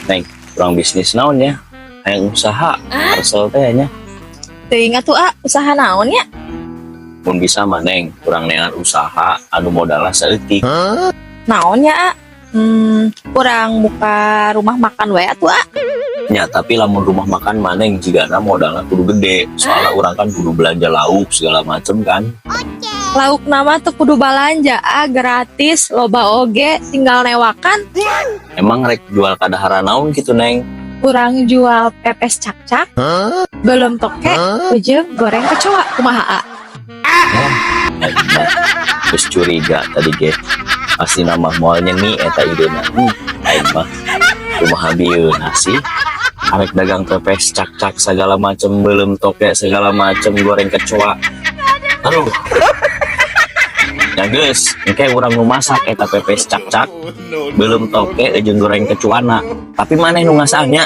Neng, urang bisnis naon ya? Hayang usaha, parcel teh nya. Teuing atuh, ah, usaha naon ya? Mun bisa mah, Neng, urang neangan usaha anu modalna saeutik. Naon ya, ah? Urang buka rumah makan we atuh, ah. Ya, tapi lamun rumah makan mah, Neng, jigana modalna kudu gede. Soalnya urang kan kudu belanja lauk segala macem kan. Laukna mah teu kudu balanja, ah, gratis, loba oge, tinggal newakan. Emang rek jual kadaharan naon gitu, Neng? Urang jual pepes cakcak, beuleum toke, jeung goreng kecoa, kumaha, ah? Aing mah geus curiga tadi ge. Pasti nama moal nyeni eta idena. Aing mah kumaha bieu sih? Arek dagang pepes cakcak segala macem, beuleum toke segala macem, goreng kecoa. Aduh. Ya geus, engke urang nu masak eta pepes cakcak, beuleum toke jeung goreng kecoana. Tapi maneh nu ngasaan nya?